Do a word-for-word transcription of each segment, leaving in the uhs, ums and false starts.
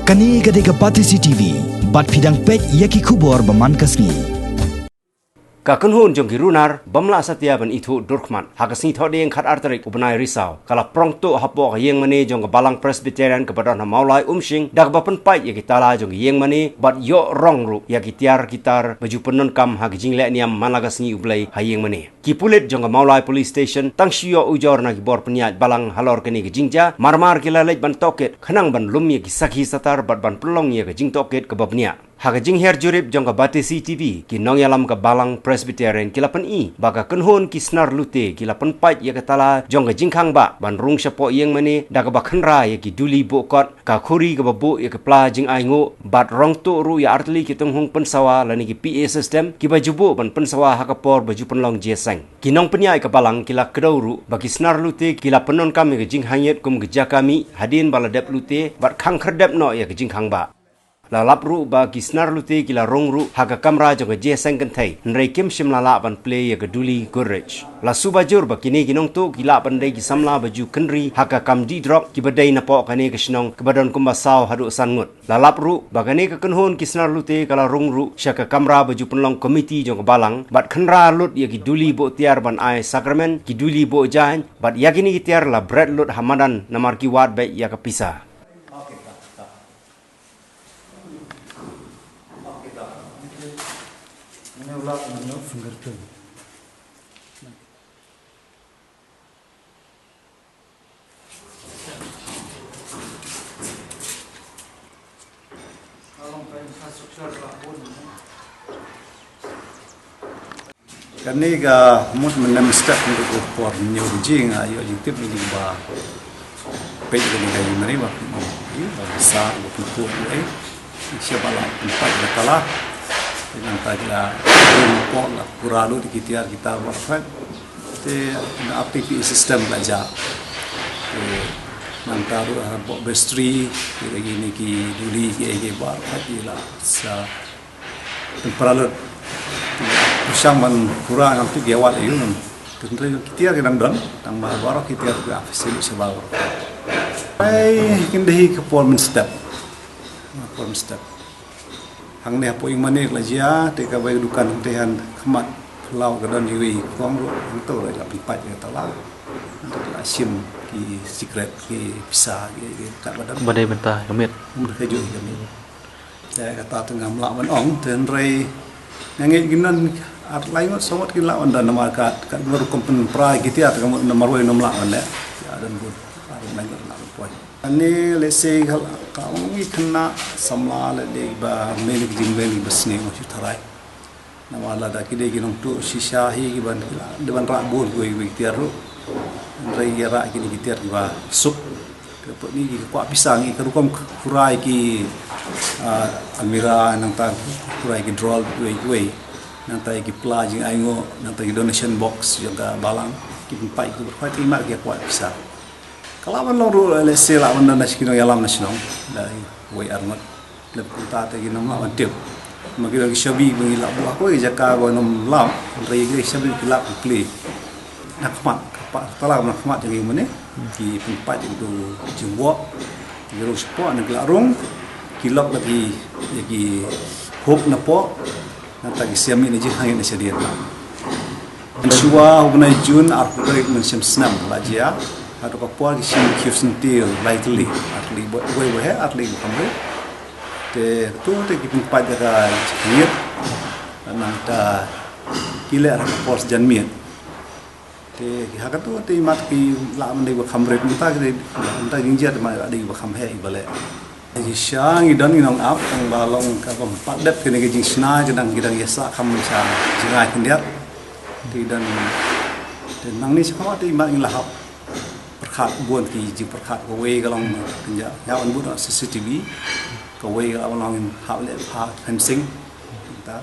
Kane ka dei ka Batesi T V, bad phi dang peit ïa ki khubor ba man ka sngi. Ka kynhun jong ki runar bym lah satia ban ithuh dur khmat ha ka sngi Thohdieng khat ar tarik u bnai Risaw ka la prong tuh hapoh ka ïing mane jong ka Balang Presbyterian kaba don ha Mawlai Umshing da kaba pynpait ïa ki tala jong ka ïing mane bad ïoh rong ruh ïa ki tiar ki tar ba ju pyndonkam ha ka jingleh niam man la ka sngi U Blei ha ïing mane. Ki pulit jong ka Mawlai Police Station tang shu ïoh ujor na ki bor pynïaid balang halor kane ka jingjia, mar mar ki la leit ban tohkit khnang ban lum ïa ki sakhi satar bad ban pynlong ïa ka jingtohkit kaba bniah. Ha ka jinghiar jurip jong ka Batesi T V, ki nongïalam ka Balang Presbyterian ki la pyni ba ka kynhun ki snar lute ki la pynpait ïa ka tala jong ka jingkhang bah ban rung shapoh ïing mane da kaba khynra ïa ki duli buh kot, ka khuri kaba buh ïa ka pla jingainguh bad rong tuh ruh ïa artylli ki tynghung pynsawa lane ki P A system kiba ju buh ban pynsawa ha ka por ba ju pynlong jia seng. Ki nongpynïaid ka balang ki la kdew ruh ba ki snar lute ki la pyndonkam ïa ka jinghangiat kum ka jaka mih hadien ba la dep lute bad khang khyrdep noh ïa ka jingkhang bah. La lap ruh ba ki snar lute ki la rung ruh ha ka kamra jong ka jia seng kynthei, hynrei kim shym la lah ban plie ïa ka duli Goodrich. La suba jur ba kine ki nongtuh ki lah ban dei ki samla ba ju kynri ha ka kam dih drok kiba dei napoh kane ka shnong kaba don kumba saw haduh san ngut. La lap ruh ba kane ka kynhun ki snar lute ka la rung ruh sha ka kamra ba ju pynlong komiti jong ka balang bad khynra lut ïa ki duli buh tiar ban ai sakramen, ki duli buh jaiñ bad ïa kine ki tiar la bret lut ha madan namar ki wad beit ïa ka pisa. Kane ka mut mynne mynstep mynta ka por hynñiew baje nga ïoh jingtip na ki ba peit kane ka ïing mane ba, ïa, ba sa ba pynkup ïa, sha ba la pynpait ka tala. Nangta ki la ïoh pok la pura lut ki tiar ki tar ba pynpait. Te na apti P A system la jah. Te nangta ruh ha bok bestri, ki lagi ni ki duli ki, ki ba pynpait la sa Pynpra lut. Pyrshang ban pura ngam tip ïa wat aïu. Tynrai ki tiar ki dang don, tang ba baroh ki tiar ki ap sha baroh. Ai, kin dei ka por mynstep. Ka por mynstep. Hangne hapoh ïing mane ka la jia, te kawei ka dukan te ha khmat phyllaw ka don iwei i kong ruh, hangto ruh la pynpait ïa ka tala. Hangto la shim ki sikret, ki pisa, ki, ki kat ba don. Ba dei bynta ka miet. Hmm, ka jong ka miet. Te kata te ngam lah ban ong, te hynrei nga ngeit ki don ar lai ngut saw ngut ki lah ban don namar ka, ka rukom pynpra ki tiar te ka mut namar wei ngam lah ban leh. Ïa don bun ar lai ngut lah ban poi. Ani lehse ka, ka ong ngi khynnah samla leh dei ba mei ki jingmei ba sniew shu tharai. Namar lada ki dei ki nongtuh shisha hi ki ban, ki lah dei ban rah bun kiwei kiwei ki tiar ruh. Hynrei ki rah kine ki tiar kiba suk. Ka put ni ki kwah pisa ngi ka rukom khura ïa ki, ah, almirah, nangta khura ïa ki drawer kiwei kiwei. Nangta ïa ki pla jingainguh, nangta ki donation box jong ka balang. Ki pynpait ki pynpait ki mat ki kwah pisa. Ka lah ban long ruh lehse lah ban don na shi ki nongïalam na shnong. Da iwei ar ngut. Leh kumta te ki nym lah ban tip. Ma ki dei ki shabi ba ngi lah buh ha kawei ka jaka ba nym lah. Hynrei ki shabi ki lah ban plie. Na khmat, ka pa, tala na khmat jong ngi mane. Ki pynpait ïa ki tu jingwok. Ki rung shapoh na ki lah rung. Ki lok na ki, ïa ki hook na poh. Nangta ki siam ïa na jinghang ïa na shadien. Mynshuwa u bnai Jun arphew tarik mynshem snem la jia. Haduh ka por ki shim khiew syntiew lai tylli. Ar tylli ba, wei ba heh, ar tylli ba khamrieh. Te tu te ki pynpait da ka jingit. Nangta ki leh ha ka por janmiet. Te ki ha ka tu te mat ki lah ban dei ba khamrieh mynta ki dei, mynta ki jingjied mat lah dei ba kham heh ba leh. Ki sha ngi don ngi nong ap tang ba long ka bym pat dep kine ki jingshna ki dang, ki dang ïa sah kham sha jngai khyndiat. Te don te nangne sha khmat te mat ngi la hap pyrkhat bun ki jingpyrkhat kawei ka long kynja ïa ban bud C C T V kawei ka long hap leh ha fencing. Ta.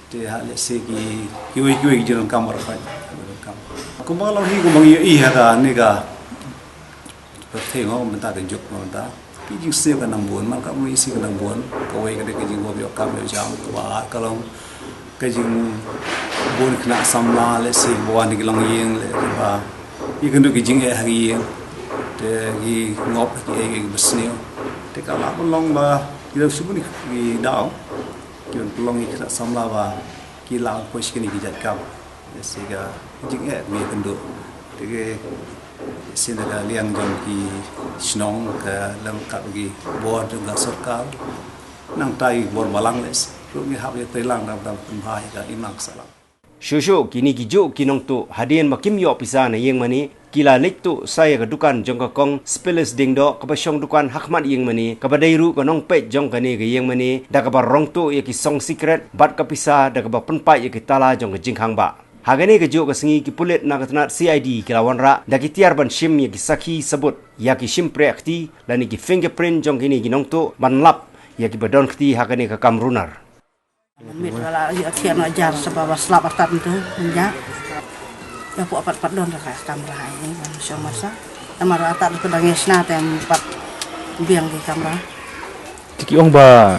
Te ha lehse ki, kiwei kiwei ki jingdonkam baroh khoit. Kumba long hi kumba ngi ïohi ha kane ka pyrthei mo mynta ka juk mo mynta. Ki jingsniew ka nang bun, man ka mut isih ka nang bun. Kawei ka dei ka jingwop ïoh kam ïoh jam, kaba ar ka long ka jingbun khynnah samla lehse ba wan ki longïing leh ba ïa kynduh ki jingeh ha ki ïing. Te ki ngop ha kiei kiei kiba sniew. Te ka lah ban long ba ki dang shu bun ki daw ki ban pynlong ïa ki khynnah samla ba ki lah ban poi sha kine ki jait kam. Ïa si ka jingeh ba ïa kynduh. Te ki sien da ka liang jong ki shnong, ka lem kat ki bor jong ka sorkar. Nangta ïa ki bor balang leh ruh ngi hap ïa treilang da ka pynbha ïa ka imlang sahlang. Shuh shuh kine ki juh ki nongtuh hadien ba kim ïoh pisa na ïingmane, ki la leit tuh sa ïa ka dukan jong ka kong Spilis Diengdoh kaba shong dukan ha khmat ïingmane, kaba dei ruh ka nongpeit jong kane ka ïingmane, da kaba rong tuh ïa ki song sikret bad ka pisa da kaba pynpait ïa ki tala jong ka jingkhang bah. Ha kane kajuh ka sngi ki pulit na ka tnat C I D ki la wanrah da ki tiar ban shim ïa ki sakhi sabut, ïa ki shympriah kti lane ki fingerprint jong kine ki nongtuh ban lap ïa kiba don kti ha kane ka kam runar. Mynmiet ka la ïoh thiah noh jar saba ba slap artat mynta mynjah. Ïa pok pat pat don ra ka kamra ha ïing ban shong masa. Namar artat ka dang ïa shna te em pat biang ki kamra. Te ki ong ba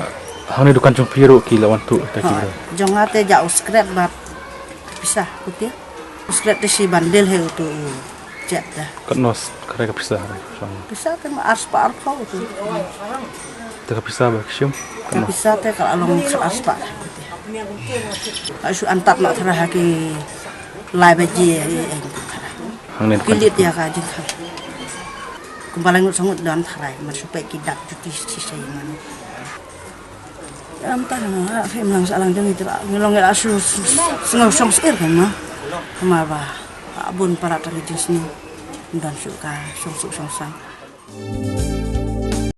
hangne dukan jong phi ruh ki la wan tuh ïa ki Ha, bro. Jong nga te ja u skret bad pisa kute. U skret te shi bandel he utu u jet da. Katno s-, kare ka pisa re, shong. Pisa te ma arspah arphew utu. Te ka pisa ba ki shim, ka katno? Pisa te ka la long khat arspah. Ka shu antat noh tharai ha ki lai baje ïa ïa ïa tharai. Hangne ki dukan leit ïa ka jingkhang. Kumba lai ngut sangut don tharai, man shu peit ki dak juti shisha ïa man. Ym tang ha phim lang sahlang jong ngi trai. Ngi long ngi la shu sngew shong sir kan ma. Kumba ba bun para tang ki jingsngew. Don shu ka shong suk shong sang.